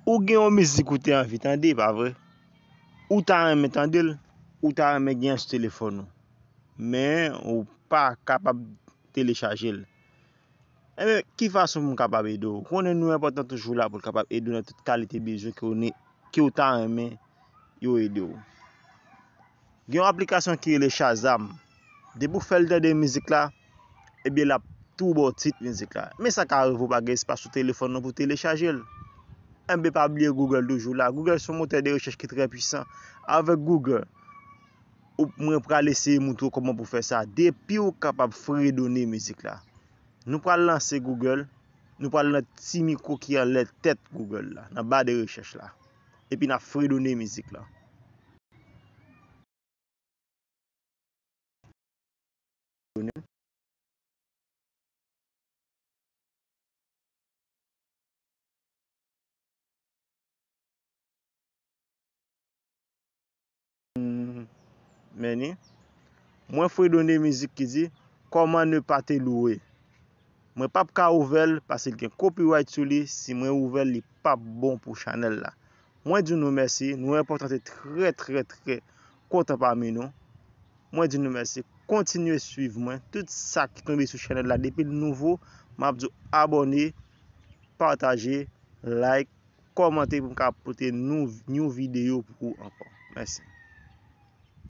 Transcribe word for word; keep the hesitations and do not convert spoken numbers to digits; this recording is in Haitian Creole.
Ou gen yon mizik ou te anvi tande, pa vre? Ou ta renmen tande l, ou ta renmen gen l sou telefòn ou, men ou pa kapab telechaje l. Enben, ki fason pou m kapab ede w? Konnen nou enpòtan toujou la pou l kapab ede w nan tout kalite bezwen ke w ne, ke w ta renmen yo ede w. Gen yon aplikasyon ki rele Shazam. Depi w fè l tande mizik la, ebyen l ap tou ba w tit mizik la. Men sa ka rive w pa gen espas sou telefòn nan pou telechaje l. Enben pa bliye Google toujou la. Google se yon motè de rechèch ki trè pwisan. Avèk Google, ou, mwen pral eseye moutre w kòman pou fè sa. Depi w kapab fredone mizik la. Nou pral lanse Google, nou pral nan ti mikwo ki anlè tèt Google la, nan ba de rechèch la. Epi n ap fredone mizik la. Men ni, mwen fredone mizik ki di, Comment ne pas te louer. Mwen p ap ka ouvè l paske l gen copyright sou li. Si mwen ouvè l, li p ap bon pou chanèl la. Mwen di nou mèsi. Nou enpòtan te trè, trè, trè kontan pami nou. Mwen di nou mèsi. Kontinye swiv mwen. Tout sa ki tonbe sou chanèl la, depi l nouvo, m ap di w abòne, pataje, like, kòmante pou m ka pote nou, yon videyo pou ou ankò. Mèsi.